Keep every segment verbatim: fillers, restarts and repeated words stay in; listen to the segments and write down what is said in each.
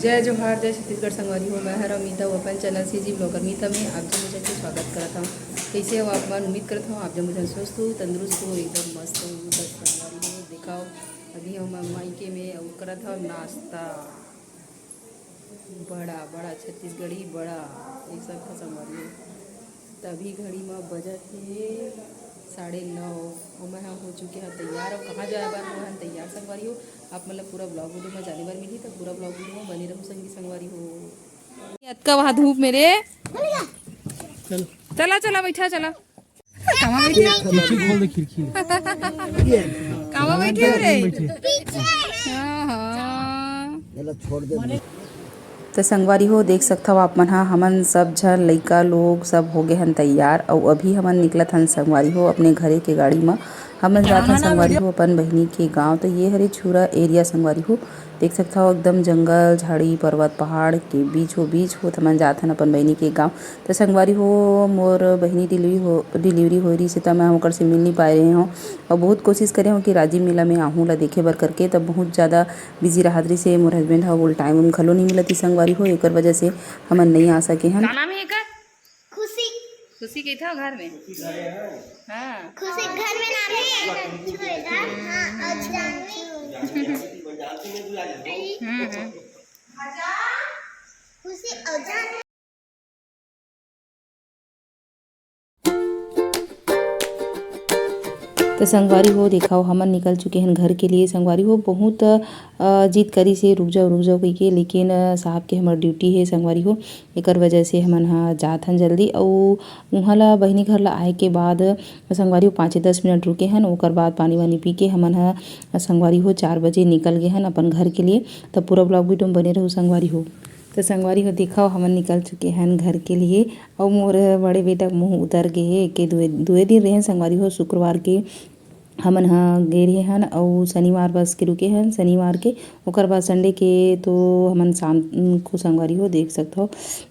जय जोहार, जय छत्तीसगढ़ संगवारी हो। मैं हर अमिता, वो अपन चैनल सीजी ब्लॉगर मीता में आप जम्मो झन के स्वागत करत हूँ। कैसे हो आप मन? उम्मीद करत हूँ आप जम्मो झन स्वस्थ हो, तंदुरुस्त हो, एकदम मस्त हो। बस संगवारी हो, दिखाओ, अभी हम मायके में अउ करत हूँ नाश्ता। बड़ा बड़ा छत्तीसगढ़ी बड़ा, एक सब का संगवारी हो। तभी घड़ी में बजत हे साढ़े नौ, अउ मैं ह हो चुके हन तैयार। अउ कहाँ जाए बर हो हन तैयार संगवारी हो, आप मन ल पूरा ब्लॉग वीडियो में जाने बर मिलही, त पूरा ब्लॉग वीडियो में बने रहू संगी संगवारी हो। अतका वहाँ धूप में रे। चला चला बैठा चला। कामा बैठे? खिड़की खोल दे, खिड़की। कामा बैठे हो रे? बैठे। हाँ, हाँ। चलो छोड़ दे। त संगवारी हो, देख सकथव आप मन ह, हमन सब झन लइका लोग सब हो गे हन तैयार, अउ अभी हमन निकलत हन संगवारी हो अपने घरे के गाड़ी म। हमन जात हन संगवारी हो अपन बहिनी के गांव। त ये हरे छुरा एरिया संगवारी हो, देख सकथव एकदम जंगल, झाड़ी, पर्वत, पहाड़ के बीचों बीच होत हमन जात हन अपन बहिनी के गांव। त संगवारी हो, मोर बहिनी डिलीवरी हो, डिलीवरी होए रहिस हे, त मैं ओकर से मिल नहीं पाए रहे हूँ। अउ बहुत कोशिश करे हूँ कि राजिम मेला में आहूँ ला देखे बर करके, त बहुत ज़्यादा बिजी रहत रहिस हे मोर हस्बैंड ह, वो टाइम उम घलो नहीं मिलत रहिस संगवारी हो, एकर वजह से हमन नहीं आ सके हन। का नाम है एकर? खुशी। खुशी के था घर में? हाँ। खुशी घर में नाम है। हाँ, और जानवी। हम्म, हम्म। खुशी और जानवी। त संगवारी हो, देखाओ, हमन निकल चुके हन घर के लिए। संगवारी हो, बहुत, अ, जिद करिस हे, "रुक जाओ, रुक जाओ," कहिके, लेकिन, अ, साहब के हमर ड्यूटी हे संगवारी हो, एकर वजह से हमन ह जात हन जल्दी। अउ उहाँ ला, बहिनी घर ला आए के बाद संगवारी हो, पाँच से दस मिनट रुके हन, ओकर बाद पानी वानी पी के हमन ह संगवारी हो चार बजे निकल गे हन अपन घर के लिए। त पूरा ब्लॉग वीडियो में बने रहू संगवारी हो। त संगवारी हो, देखाओ, हमन निकल चुके हन घर के लिए। अउ मोर बड़े बेटा के मुंह उतर गे हे, के दुए, दुए दिन रहे संगवारी हो, शुक्रवार के हमन ह गे रहे हन, अउ शनिवार बस के रुके हन, शनिवार के। ओकर बाद संडे के तो हमन शाम को संगवारी हो, देख सकथव,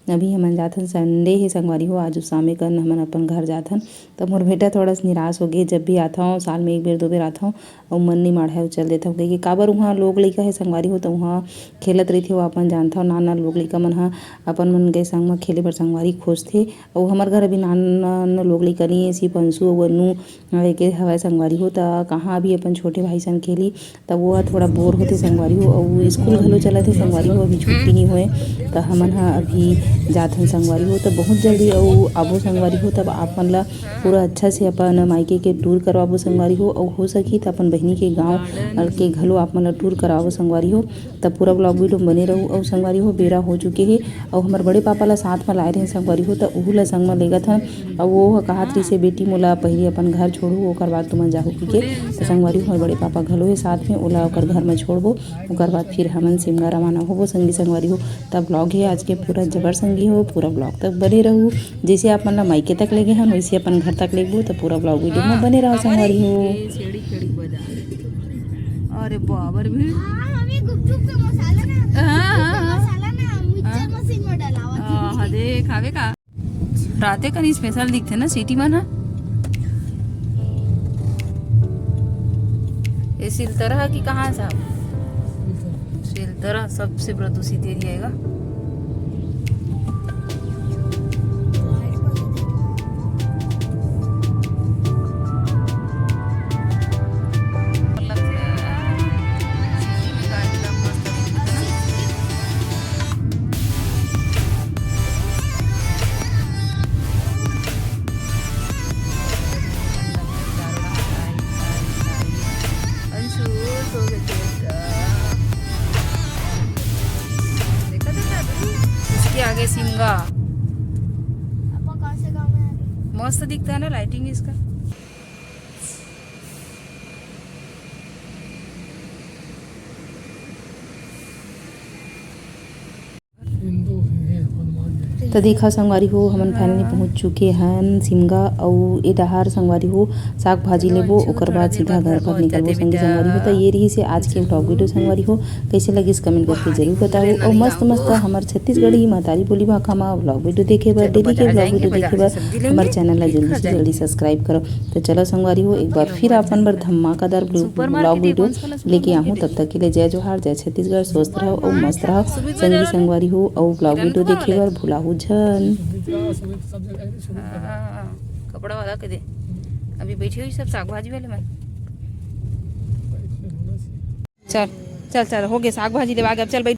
अभी हमन जाथन, संडे हे संगवारी हो, आज शामे कन हमन अपन घर जाथन। त मोर बेटा थोड़ा सा निराश हो गे, जब भी आथव, साल में एक बेर, दो बेर आथव, अउ मन नहीं माढ़े, अउ चल देथव, कहिके काबर उहाँ लोग लइका हे संगवारी हो, त उहाँ खेलत रहिथे, वो अपन जानथव, नान नान लोग लइका मन ह अपन मन के संग म खेले बर संगवारी खोजथे। अउ हमर घर अभी नान नान लोग लइका नहीं हे, सिर्फ अंशु अउ अन्नू एके हवय संगवारी हो, त कहाँ अभी अपन छोटे भाई संग खेली, त वो ह थोड़ा बोर होथे संगवारी हो, अउ स्कूल घलो चलत हे संगवारी हो, अभी छुट्टी नहीं होए, त हमन ह अभी जाथन संगवारी हो, त बहुत जल्दी अउ आबो संगवारी हो, तब आप मन ला पूरा अच्छा से अपन मायके के टूर करवाबो संगवारी हो, अउ हो सकी त अपन बहिनी के गाँव के घलो आप मन ला टूर कराबो संगवारी हो। त पूरा ब्लॉग वीडियो में बने रहू। अउ संगवारी हो, बेरा हो चुके हे, अउ हमर बड़े पापा ला साथ में लाए रहे संगवारी हो, त उहू ला संग में लेगत हन। अउ वो ह कहत रहिस हे, "बेटी, मोला पहिली अपन घर छोड़ू, ओकर बाद तुमन जाहू," कहिके। त संगवारी हो, हमर बड़े पापा घलो हे साथ में, ओला ओकर घर में छोड़बो, ओकर बाद फिर हमन सिमगा रवाना होबो संगी संगवारी हो। त ब्लॉग हे आज के पूरा जबर संगी हो, पूरा ब्लॉग तक बने रहू। जैसे आप मन ला मायके तक ले गे हन, वैसे अपन घर तक लेगबो, त पूरा ब्लॉग वीडियो में बने रहो संगवारी हो। अरे बाबर भी। हाँ, हमें गुपचुप का मसाला ना, हाँ, हाँ, हाँ। मसाला ना, मिक्सचर मशीन में डलावा थी। हाँ, देख, आवे का? राते कन स्पेशल दिखथे ना सिटी मन ह। ये सिलतरा ह कि कहाँ साहब? सिलतरा सबसे प्रदूषित एरिया हे गा। अंशु, सो गए थे। देखा, देखा, देखा। इसके आगे सिमगा। आपा कौन से गांव में आ गए? मस्त दिखता है ना लाइटिंग इसका। हिंदू है हनुमान जयंती। त देखा संगवारी हो, हमन finally पहुंच चुके हन सिमगा। अउ ए डहार संगवारी हो, साग भाजी लेबो, ओकर बाद सीधा घर पर निकलबो संगी संगवारी हो। त ये रहिस हे आज के vlog video संगवारी हो। कइसे लगिस comment करके जरूर बताहू। अउ मस्त मस्त हमर छत्तीसगढ़ी महतारी बोली भाखा म vlog video देखे बर, daily के vlog video देखे बर हमर channel ला जल्दी से जल्दी subscribe करो। त चलो संगवारी हो, एक बार फिर अपन बर धमाकेदार vlog video लेके आहूं। तब तक के लिए जय जोहार, जय छत्तीसगढ़, स्वस्थ रहो अउ मस्त रहो संगी संगवारी हो। अउ vlog video देखे बर भुलाहू झन। हाँ, कपड़ा वाला के दे। अभी बैठे हुई सब साग भाजी वाले मन। चल, चल, चल, हो गए साग भाजी लेवा के, अब चल बैठ।